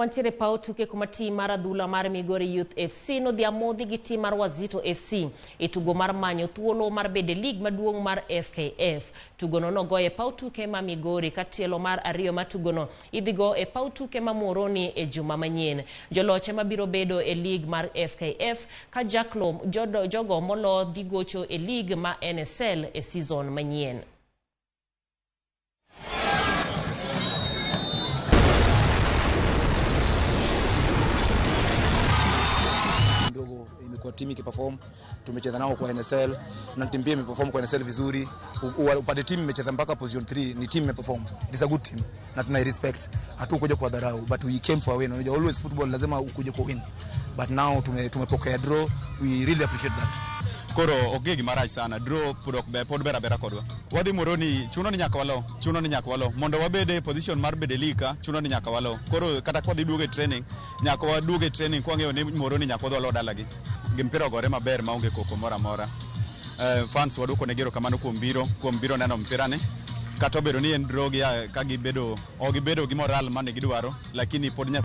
Wantiere paw tuke kuma tim mar adhula mar Migori Youth FC nodhi amodhi gi tim mar Wazito FC e tugo mar manyo thuolo mar bedo e lig maduong' mar FKF. Tugono nogo e paw tuke ma Migori ka tielo mar ariyo mar tugono idhi go e paw tuke ma Muhoroni e juma manyien. Joloch ema biro bedo e lig mar FKF ka Jacklo jogo molo dhi gocho e lig ma NSL e season manyien. Ndogo imekuwa timu ikiperform, tumecheza nao kwa NSL na timu pia imeperform kwa NSL vizuri. Upande timu imecheza mpaka position 3, ni timu imeperform. It is a good team na tuna respect. Hatukuja kwa dharau, but we came for a win. Unajua always football lazima ukuje kwa win. But now tumepokea draw, we really appreciate that. Koro ok gima rach sana, draw pod ok ber, pod ber abera kodwa. Wadhi Muhoroni, chuno ni nyaka walo, chuno ni nyaka walo. Mondo wabed e position mar bedo e league ka, chuno ni nyaka walo. Koro kata ka wadhi duogo e training, nyaka waduog e training kwang'eyo ni Muhoroni nyaka wadhi walo dalagi. Gi mpira ogore maber maonge koko moro amora. Fans waduoko negi erokamano kuom biro neno mpira ni. Kata obedo ni en draw gi ka gibedo, ok gibedo gi moral mane gidwaro, lakini pod Nyasaye